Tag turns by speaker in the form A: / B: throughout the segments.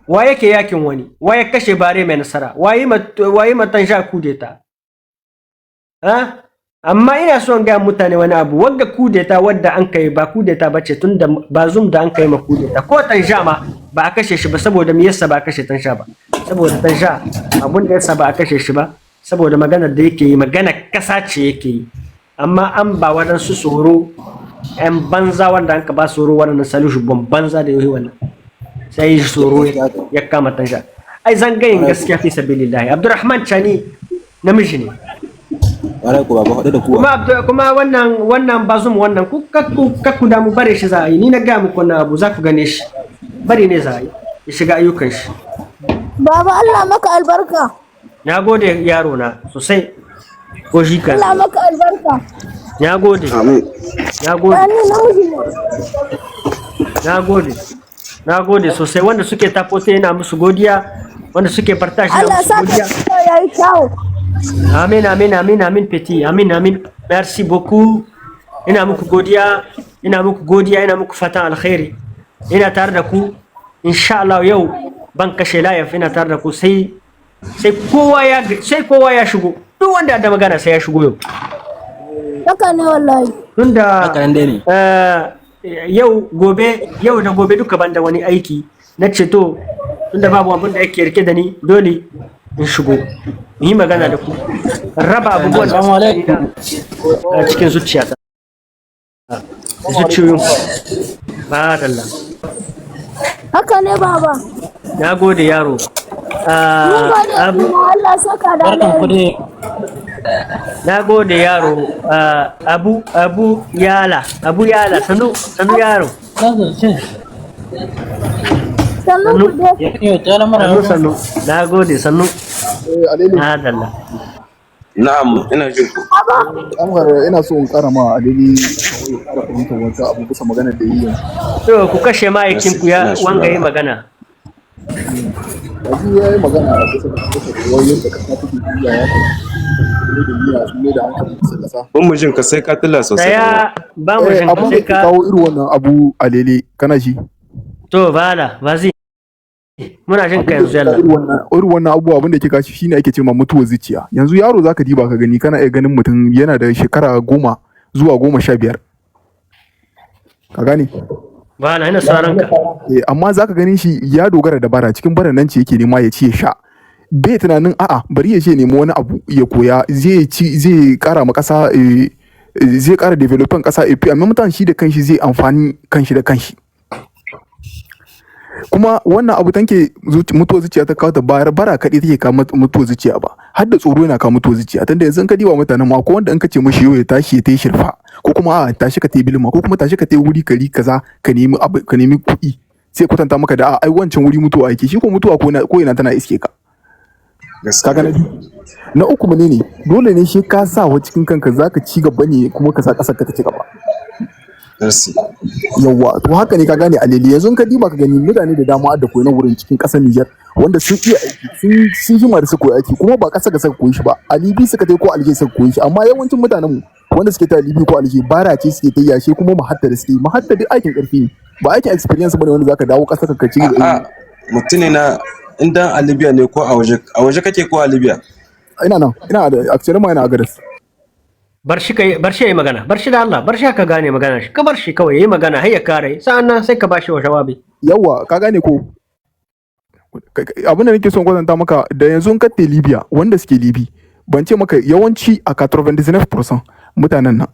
A: Wa yake yakin wani? Wa ya kashe Bare Mai Nasara? Waye matan sha kudeta? Ha? Amma ina son ga mutane wani abu. Wagga kudeta wadda an kai ba kudeta ba ce, tunda Bazoum da an kai ma kudeta, ko Tanja ma ba a kashe shi ba. Saboda me yasa ba a kashe Tanja ba? Saboda Tanja, abun da yasa ba a kashe shi ba, saboda maganar da yake yi magana kasa ce yake yi. Amma an ba waɗansu tsoro, 'yan banza wanda an ka ba tsoro, waɗannan salisu bon banza da yohi wannan, sai tsoro ya kama Tanja. Ai zan gayin gaskiya fi sabilillahi, Abdurrahman Chani namiji ne.
B: Ƙwarai ko, baba, haɗu da kuwa.
A: Kuma kuma wannan Bazoum wannan, ku kakku da mu bare shi za a yi. Ni na ga muku wannan abu, za ku gane shi, bari ne za a yi ya shiga ayyukan shi.
C: Baba, Allah maka albarka.
A: Na gode yaro na sosai ko shi kan.
C: Allah maka albarka.
A: Na gode.
B: Amin.
A: Na gode.
C: Ni namiji ne.
A: Na gode, na gode sosai. Wanda suke tapoter, ina musu godiya. Wanda suke partage, ina
C: Allah
A: musu
C: sa
A: godiya.
C: ka yayi kyau.
A: Amin, amin, amin, amin, petit. Amin, amin. Merci beaucoup. Ina muku godiya, ina muku godiya, ina muku fatan alkhairi. Ina tare da ku. Insha Allah yau ban kashe live, ina tare da ku sai kowa ya shigo. Duk wanda da magana sai ya shigo yau.
C: Haka ne wallahi.
A: Tunda
B: Haka nan dai ne.
A: Yau gobe, yau da gobe duka ban da wani aiki. Na ce to, tunda babu abin da yake rike da ni, dole in shigo in yi magana da ku, in raba abubuwan da
D: Assalamu alaikum.
A: a cikin zuciyata, zuciyoyin ba dalla.
C: Haka ne, baba.
A: Na gode yaro.
C: Mun
A: Ah,
C: gode
A: abu
C: kuma Allah saka da
D: Barkan ku
C: alheri.
D: dai.
A: Na gode yaro. Ah, abu yala, abu yala, sanu sanu yaro.
C: Sannu ku dai.
D: Yau ta lamara.
A: Sannu sannu, na gode, sannu.
E: Eh, Alele,
A: Na dalla.
B: Na'am, ina jin ku.
C: Baba,
E: Amhar, ina so in kara ma Alele ya kara fahimtar wata abu bisa magana da yi yanzu.
A: To, ku kashe ma'aikin ku ya
B: Ina
A: wanga yi
B: saurara.
A: magana.
E: Yanzu ya yi magana a bisa ga wai yadda kasa take juyawa ne da niyya sun mai da hankali bisa kasa.
B: Ban mu jin ka, sai ka tilla sosai.
A: Daya ba mu
E: Eh,
A: jin ka
E: abin da
A: sai
E: ke
A: ka
E: kawo irin wannan abu, Alele, kana shi?
A: To bala bazi, muna jin ka
E: Abin da
A: yanzu.
E: ke kawo
A: Yalla.
E: irin wannan abubuwa, abin da ke kashi shine ake cewa mutuwar zuciya. Yanzu yaro zaka diba ka gani, kana iya ganin mutum yana da shekara 10 zuwa 15. Ka gane?
A: Bala, ina sauran ka.
E: Eh, amma zaka ganin shi ya dogara da bara, cikin bara nan ce yake nema ya ci ya sha. Bai tunanin a'a, bari ya je nemi wani abu ya koya, zai ci, zai kara ma kasa, zai kara developing kasa, amma mutan shi da kanshi zai amfani kanshi da kanshi. Kuma wannan abu tanke mutuwar zuciya ta kawo ta, bara bara kaɗai take kawo mutuwar zuciya ba, har da tsoro yana kawo mutuwar zuciya. Tunda yanzu in ka diba mutanen ma, ko wanda in ka ce mishi yau ya tashi ya tayi shirfa, ko kuma a tashi ka tayi bilma, ko kuma tashi ka tayi wuri kari kaza ka nemi abu, ka nemi kuɗi, sai kwatanta maka da a ai wancan wuri mutuwa yake shi ko mutuwa ko ina tana iske ka. Kaga na biyu, na uku menene? Dole ne shi ka sa wa cikin kanka zaka ci gaba ne, kuma ka sa kasar ka ta ci gaba.
B: Merci.
E: Yawwa, to haka ne, ka gane Alele? Yanzu in ka diba ka gani, mutane da dama da koyi na wurin cikin kasar Niger wanda sun iya aiki, sun jima da su koyi aiki, kuma ba kasa ga suka koyi shi ba, a Libi suka tai ko Alger suka koyi shi. Amma yawancin mutanen mu wanda suke ta Libi ko Alger, bara ce suke ta yashe, kuma mahatta da suke mahatta duk aikin karfi ne, ba aikin experience bane wanda zaka dawo kasar ka ci.
B: A'a, mutum na in dan a Libya ne ko a waje, a waje kake ko a Libya?
E: Ina nan, ina da actually ma ina Agadez.
A: Bar shi kai, bar shi yayi magana, bar shi da Allah, bar shi ka gane magana shi, ka bar shi kawai yayi magana har ya kare, sa'annan sai ka bashi wa jawabi.
E: Yawa, ka gane ko? Abin da nake son kwatanta maka da yanzu, in ka te Libya, wanda suke Libi, ban ce maka yawanci a 99% mutanen nan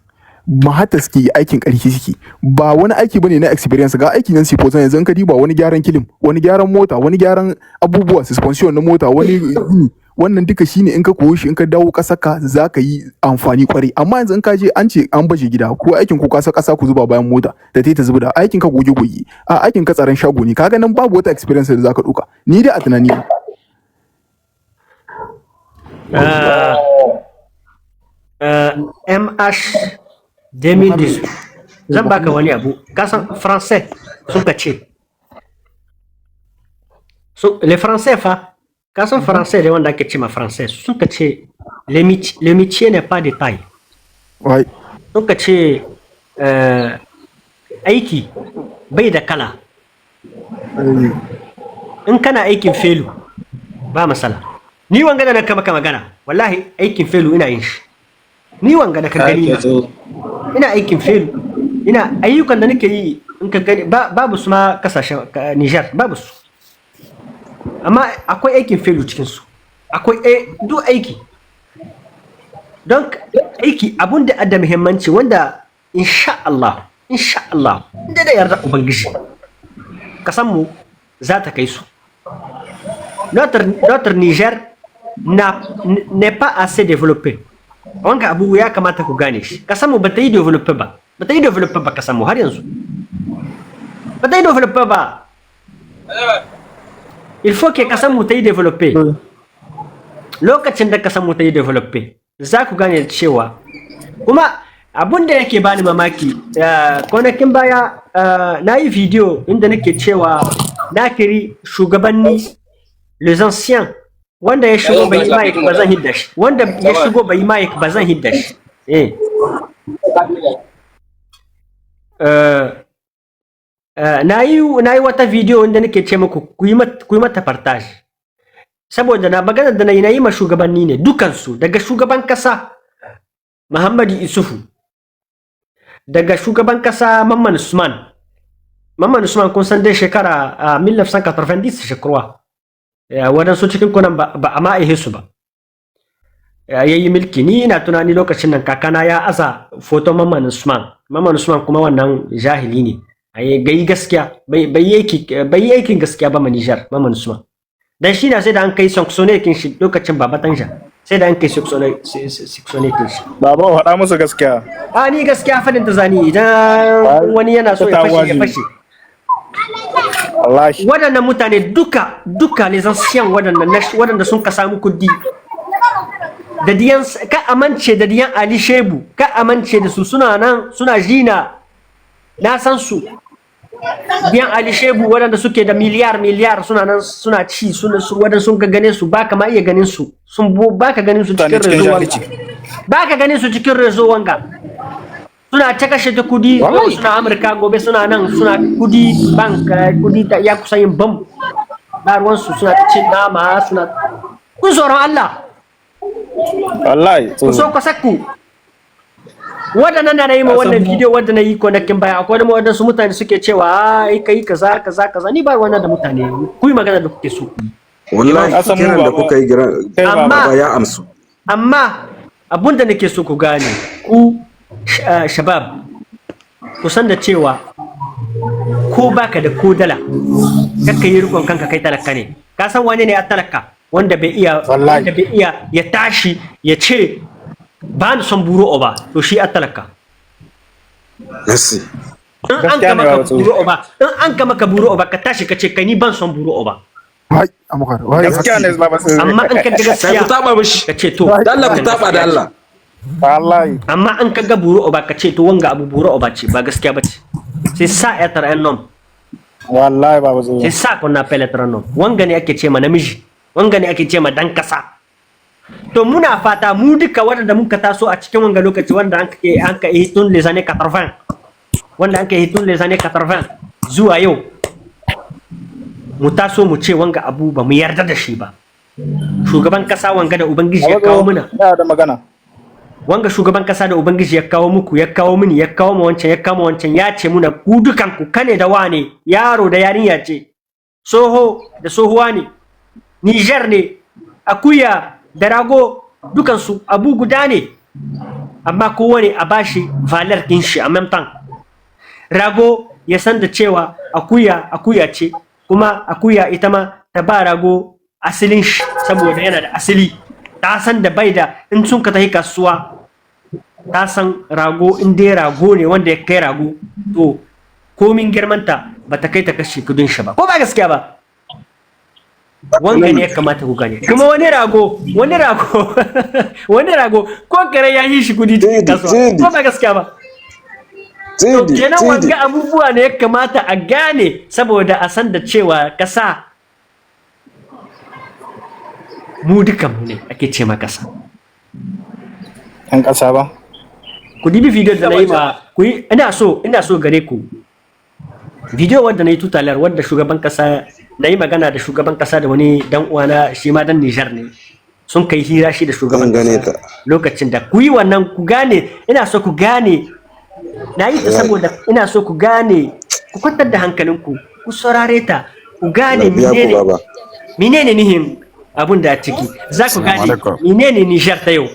E: mahata suke yi, aikin ƙarfi suke, ba wani aiki bane na experience. Ga aiki nan sifo yanzu in ka diba, wani gyaran clim, wani gyaran mota, wani gyaran abubuwa suspension na mota, wani gini, wannan duka shine in ka koyi shi, in ka dawo ƙasar ka za ka yi amfani kwarai. Amma yanzu in ka je an ce an baje gida ko aikin ku kasa ƙasa ku zuba bayan mota da ta zuba da aikin ka goge goge, a aikin ka tsaron shago ne, kaga nan babu wata experience da za ka ɗauka, ni dai a tunani na.
A: MH 2018, zan baka wani abu. Kasan français suka ce so, les français fa, kasan français da wanda ake ce ma français, suka ce le métier n'est pas de taille. Suka ce aiki bai da kala. In kana aikin felu, ba masala. Ni wanga da na maka magana, wallahi aikin felu ina yin shi. Ni wanga da ka gani na, ina aikin felu, ina ayyukan da nake yi, in ka gani babu su ma kasashen Niger, babu su. Amma akwai aikin felu cikin su, akwai duk aiki. Don aiki abun da adda muhimmanci, wanda insha Allah, insha Allah, inda da yarda Ubangiji, kasan mu za ta kai su. Notre Niger n'est pas assez développé. Wanga abu ya kamata ku gane shi. Kasan mu ba ta yi développé ba, ba ta yi développé ba. Kasan mu har yanzu ba ta yi développé ba. Il faut que kasan mu ta yi développé. Lokacin da kasan mu ta yi développé, za ku gane cewa kuma abun da yake bani mamaki, kwanakin baya na yi video inda nake cewa na kiri shugabanni, les anciens, wanda ya shigo bai yi mic ba, zan hidda shi. Wanda ya shigo bai yi mic ba, zan hidda shi. Na yi wata video inda nake ce muku ku yi mata partage, saboda na magana da na yi ma shugabanni ne dukansu, daga shugaban kasa Muhammadu Isufu, daga shugaban kasa Mamman Usman. Mamman Usman, kun san dai shekara a 1990, je crois. Waɗansu cikin kunan ba a ma aihe su ba ya yi mulki. Ni ina tunani lokacin nan kakana ya aza foto Mamman Usman. Mamman Usman kuma wannan jahili ne, ai gai gaskiya bai yi aikin gaskiya ba ma Niger. Mamman Usman dan shi na sai da an kai sanctionné kin shi lokacin Baba Tanja, sai da an kai sanctionné kin shi.
D: Baba, faɗa musu gaskiya.
A: A, ni gaskiya fadin ta zani. Idan wani yana so ya
D: Ta
A: fashe, ya
D: wajibi.
A: fashe.
D: Wallahi.
A: Waɗannan mutane duka duka, les anciens, waɗannan waɗanda sun ka samu kudi da diyan, ka amince da diyan Ali Shebu, ka amince da su, suna nan suna jina, na san su. Diyan Ali Shebu waɗanda suke da miliyar miliyar suna nan suna ci, suna su waɗanda sun ka gane su, ba ka ma iya ganin su, sun bo ba ka ganin su
D: Mutane
A: cikin
D: cikin
A: réseau wanga.
D: jahilci.
A: Ba ka ganin su cikin réseau wanga, suna ta kashe ta kudi. Yau suna Amurka, gobe suna nan, suna kudi bank, kudi ta ya kusa yin bam, ba ruwansu, suna cin nama. Suna kun tsoron Allah.
D: Wallahi.
A: Ku so ku sakku waɗannan na yi ma wannan bidiyo wadda na yi kwanakin baya, akwai wani waɗansu mutane suke cewa ai kai kaza kaza kaza. Ni ba wannan da mutane, ku yi magana da kuke so.
B: Wallahi
D: Ka san mu
B: kiran da
D: baba-
B: kuka yi
D: Kai baba.
B: baba ya amsu.
A: Amma abun da nake so ku gane, ku shabab, ku san da cewa ko baka da ko dala, kakka yi rikon kanka kai talaka ne. Ka san wane ne a talaka? Wanda bai iya
D: Wallahi.
A: wanda bai iya ya tashi ya ce ba ni son buro ba, to shi a talaka.
B: Merci.
A: In an
D: Gaskiya
A: ka
D: ne,
A: maka
D: baba tsoho.
A: buro ba, in an ka maka buro ba, ka tashi ka ce kai ni ban son buro ba.
E: Hai, amukar. Wai,
D: Gaskiya ne, baba tsoho.
A: Amma in ka ga
B: Sai
A: gaskiya,
B: ku taba mishi.
A: ka ce to
B: Da Allah ku taba, da Allah.
D: Wallahi.
A: Amma an ka ga buro ba, ka ce to wanga abu buro ba ce, ba gaskiya ba ce. C'est ça être un homme.
D: Wallahi, baba tsoho.
A: C'est ça qu'on appelle être un homme. Wanga ne ake ce ma namiji, wanga ne ake ce ma dan kasa. To muna fata mu duka waɗanda muka taso a cikin wanga lokaci, wanda an ka yi tun les années 80, wanda an ka yi tun les années 80 zuwa yau, mu taso mu ce wanga abu ba mu yarda da shi ba. Shugaban kasa wanga da Ubangiji ya kawo muna,
D: Ina da magana.
A: wanga shugaban kasa da Ubangiji ya kawo muku, ya kawo mini, ya kawo mu wancan, ya kawo mu wancan, ya ce muna ku dukan ku kane da wane, yaro da yarinya ce, soho da sohuwa ne, Niger ne, akuya da rago dukansu abu guda ne, amma kowane a bashi valeur din shi. En même temps, rago ya san da cewa akuya akuya ce, kuma akuya ita ma ta ba rago asalin shi, saboda yana da asali. Ta san da bai da in sun ka tafi kasuwa, ta san rago in dai rago ne wanda ya kai rago, to komin girmanta ba ta kai ta kashe kudin shi ba. Ko ba gaskiya ba? Wanga ne ya kamata ku gane. Kuma wani rago, wani rago, wani rago ko kare ya yi shi kudi cikin
B: Didi,
A: kasuwa.
B: Didi.
A: Ko ba gaskiya ba? To
B: Tsidi,
A: kenan
B: tsidi.
A: wanga abubuwa ne ya kamata a gane, saboda a san da cewa kasa mu duka mu ne ake ce ma kasa.
D: Yan ƙasa ba.
A: Ku dibi video da na yi ma ku yi, ina so gare ku video wanda na yi tutalar, wanda shugaban kasa Na yi magana da shugaban kasa da wani dan uwana, shi ma dan Nijar ne. Sun kai hira shi da shugaban
B: Zan gane
A: kasa
B: ta.
A: Lokacin da ku yi wannan, ku gane, ina so ku gane na yi ta saboda ina so ku gane, ku kwantar da hankalinku, ku saurare ta, ku gane
B: Allah biya ku,
A: menene
B: baba.
A: menene nihin abun da a ciki. Za ku
F: Assalamu
A: gane
F: alaikum.
A: menene Nijar ta yau,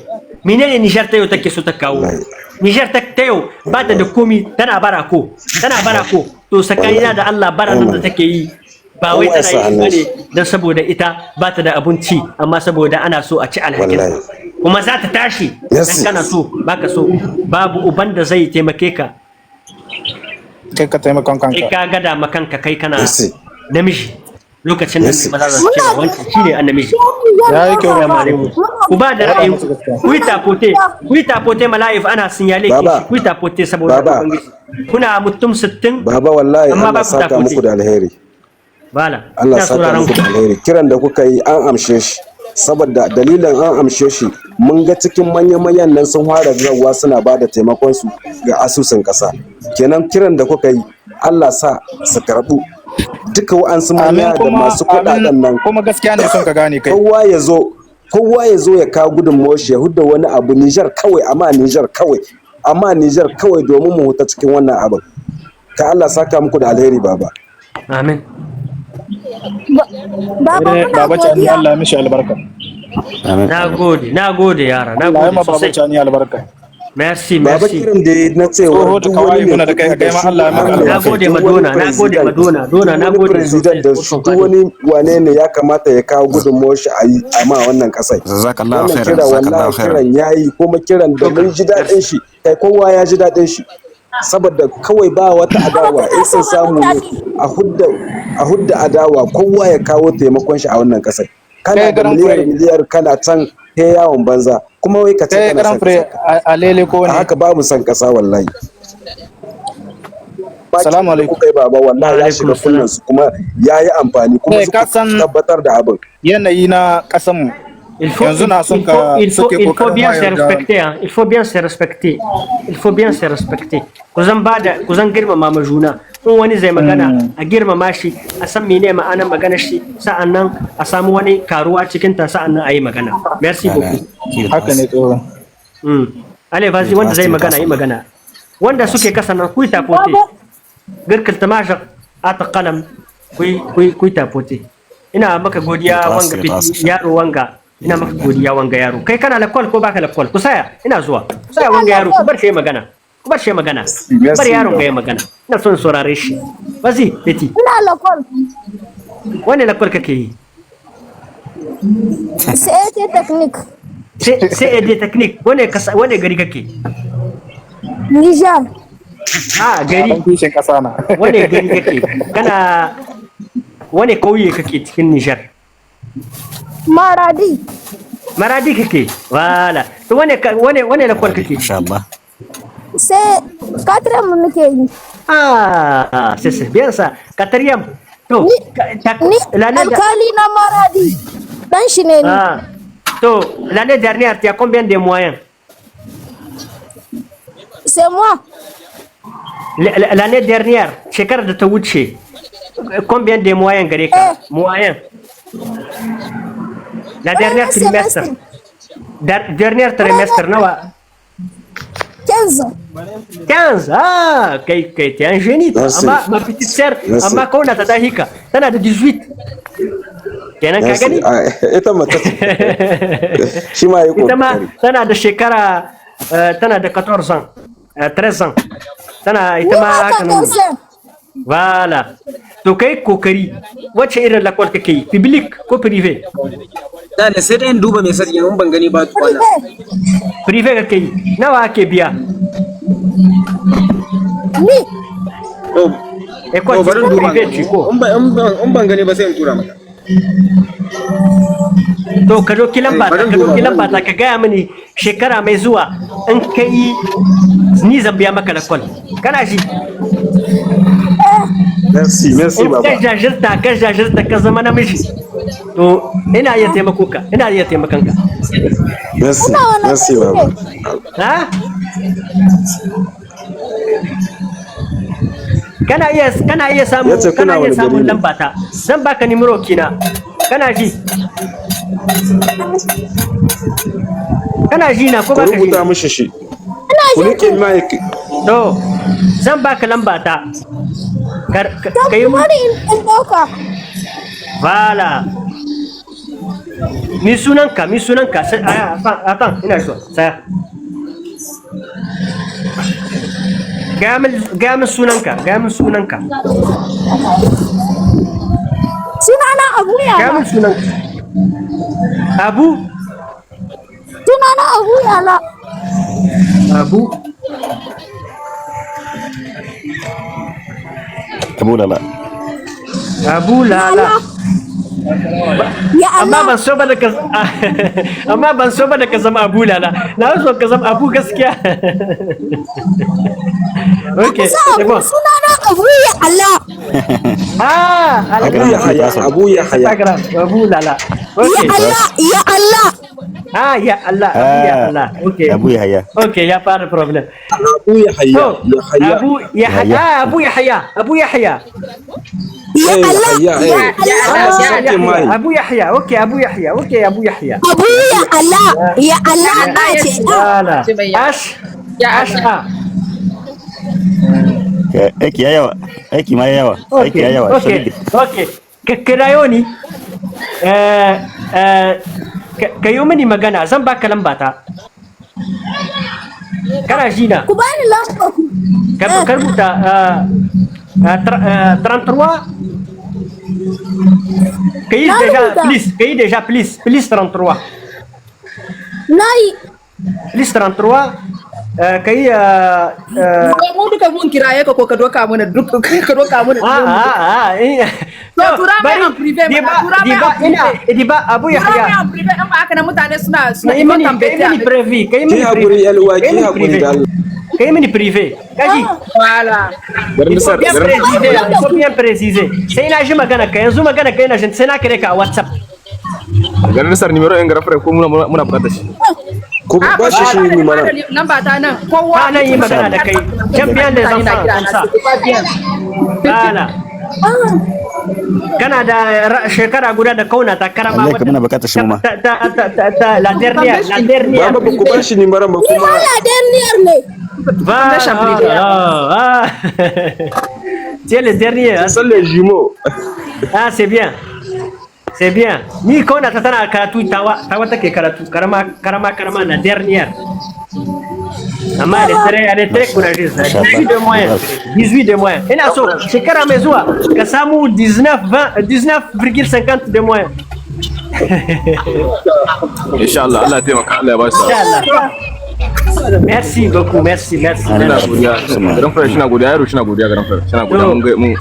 A: menene Nijar ta yau take so ta kawo.
B: Wallahi.
A: Nijar ta yau ba ta da komi, tana bara ko, tana bara ko. To, tsakanina da Allah, bara nan da take yi ba wai
B: Kowa ya
A: tana
B: sa
A: yi
B: hannun
A: bane
B: shi.
A: don saboda ita ba ta da abinci, amma saboda ana so a ci alhakin.
B: Wallahi.
A: Kuma za ta tashi dan
B: Merci.
A: kana so baka so, babu uban da zai taimake ka.
D: Kai ka taimakon
A: Kai
D: kanka.
A: ka gada ma kanka, kai kana
B: Merci.
A: namiji lokacin nan
B: Merci.
A: ne maza za su cewa wancan shine an namiji.
D: Ya yi kyau.
A: Assalamu alaikum. Ku ba da ra'ayin ku, ku yi tapoter, ku yi tapoter. Mala'if ana signale ki.
B: Baba.
A: Ku yi tapoter saboda
B: Baba.
A: Ubangiji. Kuna mutum 60
B: Baba, wallahi
A: amma ba
B: Allah
A: ku
B: saka
A: tapoter.
B: muku da alheri.
A: Bala.
B: Allah
A: Ina
B: saka
A: sauraron
B: muku
A: ku.
B: da alheri. Kiran da kuka yi an amshe shi. Saboda dalilin an amshe shi, mun ga cikin manya-manyan nan sun fara zawa suna ba da taimakon su ga asusun ƙasa. Kenan kiran da kuka yi, Allah sa su karɓu. Duka wa'ansu
D: Amin.
B: manya da
D: Kuma
B: masu kuɗaɗen
D: amin.
B: nan,
D: Kuma gaskiya ne son ka gane kai.
B: kowa ya zo, kowa ya zo ya kawo gudunmawar shi, ya hudda wani abu Nijar kawai, amma Nijar kawai, amma Nijar kawai, domin mu huta cikin wannan abin. Ka Allah saka muku da alheri, baba.
A: Amin.
C: Baba, muna
D: Baba Cani,
C: godiya.
D: Allah ya mishi albarka.
F: Amin.
A: Na gode, na gode yara, na
D: Allah ya
A: gode
D: ma Baba
A: sosai.
D: Cani albarka.
A: Merci,
B: Baba,
A: merci.
B: kiran da ya na cewa
D: Tsoho da
B: duk
D: kawai
B: wani mai
D: muna da kai
B: kuɗi da
D: kai ma Allah ya maka
B: shugaban
A: Na
D: albarka.
A: gode
B: duk wani
A: Madonna, na gode
B: president,
A: Madonna, Dona,
B: duk
A: na
B: wani
A: gode
B: president
A: sosai.
B: da duk wani wane ne ya kamata ya kawo gudunmawar shi a yi a ma wannan kasai.
F: Jazakallahu
B: Wannan
F: khairan.
B: kira,
F: Jazakallahu
B: wallahi
F: khairan.
B: kiran yayi, kuma kiran da mun ji daɗin shi, kai kowa ya ji daɗin shi, saboda kawai ba wata adawa. In sun samu ne a hudda adawa, kowa ya kawo taimakon shi a wannan kasai. Kana
D: Kai
B: da
D: garan
B: miliyar
D: fure.
B: miliyar kana can kai yawon banza, kuma wai ka ce
D: Kai
B: kana
D: garan
B: son
D: fure
B: kasa.
D: a lele ko
B: A
D: ne.
B: haka babu son kasa wallahi.
D: Salamu alaikum.
B: Kuka yi, baba, wallahi ya
A: Alaikum
B: shiga
A: salam.
B: kunnen su kuma ya yi amfani kuma
D: Eh,
B: suka
D: ka san
B: tabbatar da abin.
D: yanayi na ƙasanmu
A: Il faut,
D: yanzu na son
A: il faut,
D: ka
A: il faut,
D: suke
A: il faut
D: kokarin
A: bien se
D: wayar da
A: respecter, hein. Il faut bien se respecter. Il faut bien se respecter. Ku zan bada, ku zan girmama ma juna. In wani zai magana, a girmama shi, a san mene ma'anar maganar shi, sa'an nan a samu wani karuwa cikin ta, sa'an nan a yi magana. Merci beaucoup.
D: Haka ne, tsoho.
A: Allez, vas-y, wanda zai magana, yi magana. Wanda suke kasa nan, ku yi tapoter. Girkil tamashaq, ata qalam, ku yi tapoter. Ina maka godiya wanga fiti yaro wanga. Ina maka godiya wanga yaro. Kai kana lakwal ko baka lakwal? Ku saya, ina zuwa. Ku saya wanga yaro, ku bar shi ya magana. Ku bar shi ya magana. Bar yaron ga ya magana. Ina son saurare shi. Vas-y, petit.
C: Ina lakwal.
A: Wani lakwal kake yi?
C: CAT technique.
A: CAD technique. Wane kasa, wane gari kake?
C: Niger.
A: Ah, gari.
D: Ɗan kishin ƙasa na.
A: Wane gari kake? Kana wane kauye kake cikin Nijar?
C: Maradi.
A: Maradi kake? Wala. To, wane lakwal kake?
F: Masha Allah.
C: Sai quatrième muke yi.
A: Ah, c'est bien ça. Quatrième. To,
C: Ni ni alkali na Maradi. Dan shi ne ni.
A: Ah. To, l'année dernière, tu as combien de moyens?
C: C'est moi.
A: L'année dernière, shekarar da ta wuce, combien de moyens gare ka?
C: Eh.
A: Moyen. La dernière
C: Premier
A: trimestre.
C: semestre.
A: Dernière trimestre nawa?
C: 15.
A: 15. Ah, kai kai t'es un génie, toi.
B: Merci.
A: Amma ma petite sœur,
B: Merci.
A: amma kauna ta hika tana da 18. Kenan ka
B: Merci.
A: gani?
B: Ah, ita mata shi ma yi
A: Ita ma
B: kokari.
A: tana da shekara tana da 14 ans, 13 ans. Tana
C: Ni
A: ita ma
C: ma
A: haka nan.
C: 14.
A: Voilà. To, kai kokari. Wacce irin lakwal kake yi? Public ko privé?
G: Da ne sai dai in duba message in ban gani ba tukwana.
C: Privé.
A: Privé kake yi. Nawa ake biya?
C: Ni
G: To,
A: École
G: to bari in duba.
A: privé ce ko?
G: In ban gani ba sai in tura maka.
A: To, ka doki lamba ta,
G: Bari in
A: ka
G: duba,
A: doki
G: bari in
A: lamba ta,
G: duba.
A: ka gaya mini shekara mai zuwa in kai ni zan biya maka lakwal. Kana ji?
B: Merci, merci
A: In
B: baba.
A: ka jajirta, ka jajirta, ka zama namiji. To, ina iya taimako ka, ina iya taimakon ka.
B: Merci,
C: ina wannan
B: merci
C: gari
B: baba.
C: ne.
A: Ha? Kana iya samu
B: Ya ce
A: kana
B: kuna
A: iya
B: wani
A: samun
B: gari ne?
A: Lamba ta. Zan baka numéro kina. Kana ji? Kana ji na ko
B: Ku
A: baka ji
B: rubuta
A: na?
B: mishi shi.
C: Ina
B: Ku
C: jin
B: rike
C: ku.
B: mic.
A: To, zan baka lamba ta.
C: To
A: Ka yi
C: ku bari in ɗauka.
A: Voilà. Mi sunanka, mi sunanka. Ah, attends, attends, ina zuwa. Tsaya. Gaya min sunanka, gaya min sunanka.
C: Sunana Abu
A: Gaya
C: Yala.
A: min sunanka. Abu,
C: Sunana Abu Yala.
A: Abu,
F: Abu Lala.
A: Abu Lala.
C: Ya
A: Amma
C: Allah.
A: ban so ba da ka amma ban so ba da ka zama Abu Lala. Na so ka zama Abu gaskiya. Okay,
C: Sa
A: c'est
C: Abu
A: bon.
C: sunana Abu ya Allah.
A: Ah,
B: Abu
A: Allah.
B: Yahaya, Abu
A: C'est
B: Yahaya.
A: pas grave. Abu Lala.
C: Ya
A: Okay.
C: Allah, ya Allah.
A: Ah, ya Allah, Abu ya
F: Ah,
A: Allah. Okay.
F: Abu Yahaya.
A: Ok, y a pas de problème.
B: Abu Yahaya,
A: To,
B: Yahaya.
A: Abu Yahya,
F: Yahaya.
A: ah, Abu Yahya, Abu Yahya.
C: Ya
B: Eh,
C: Allah,
B: Yahaya,
C: ya
B: eh.
C: Allah.
A: Ah,
G: Ya
B: Sake
A: Yahya,
B: mai.
A: Abu Yahya, ok, Abu Yahya, ok, Abu Yahya.
C: Abu ya Allah, ya Allah a ce a.
A: Voilà.
G: Ce mai ya.
A: H,
G: Ya
A: H, A.
F: Aiki ya yawa. Aiki ma ya yawa.
A: Ok,
F: Aiki ya yawa.
A: ok, ok. Ka kirayo ni. Ka yi mini magana, zan baka lamba ta. Kana ji na?
C: Ku bani lamba ku.
A: Ka rubuta 33. Ka yi
C: Na
A: déjà
C: rubuta.
A: Plus, ka yi déjà plus, plus 33.
C: Na yi.
A: Plus 33, ka yi
G: Mu duka mun kiraye ka ko ka doka mana duk ka doka mana.
A: Ah ah ah eh.
G: To, tura mai en privé mana,
A: Diba,
G: tura mai
A: diba,
G: en privé.
A: ina diba Abu
G: Tura mai
A: Yahya.
G: en privé in ba haka nan mutane suna
A: Ka yi mini,
G: ikon
A: ka yi mini
G: tambaya.
A: privé, ka yi
B: Ki
A: mini
B: hakuri
A: privé.
B: yalwa,
A: Ka yi
B: ki
A: mini
B: hakuri
A: privé.
B: da Allah.
A: Ka yi mini privé. Kaji.
G: Voilà.
H: Garin
A: Il faut
H: Nisar,
A: bien
H: garin
A: préciser, il faut bien préciser. Sai na ji magana ka yanzu, magana ka ina jin sai na kire ka a WhatsApp.
H: Garin Nisar, numéro ɗin Garafare ko muna bukatar shi.
B: Ku ba shi shi ni mana.
G: Lamba ta nan kowa.
A: Ba nan yi magana da kai. J'aime bien les enfants comme ça. Voilà. Kana da shekara guda da kauna ta karama.
F: Wallahi ka muna bukatar shi mu ma.
A: Ta la dernière, la dernière.
B: Baba, ba ku ba shi ni maran ba
C: Ni
B: kuma.
C: ma la dernière ne.
A: Voilà. Ah. Tu es le dernier, hein?
B: San les jumeaux.
A: Ah, c'est bien. C'est bien. Ni kauna ta tana karatu tawa, tawa take karatu, karama karama karama, la dernière. Amma elle est très courageuse.
F: Masha Allah.
A: 18 de moyenne. 18 de moyenne. Ina so shekara mai zuwa ka samu 19 20 19,50 de moyenne.
H: Insha Allah, Allah ya taimaka, Allah ya ba shi sa'a.
A: Insha Allah. Merci beaucoup, merci, merci.
F: Amin.
H: Ina
A: Merci.
H: godiya. Garin Fara shi na godiya, yaro shi na godiya, Garin Fara. Shi na godiya mun ga mun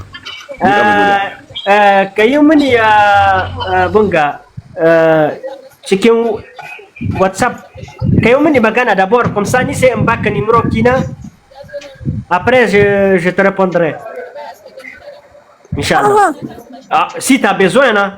A: Ka yi mini bunga cikin WhatsApp. Ka yi mini magana d'abord, comme ça ni sai in baka numéro kina. Après, je te répondrai. Inch'Allah. Ah, si tu as besoin, hein.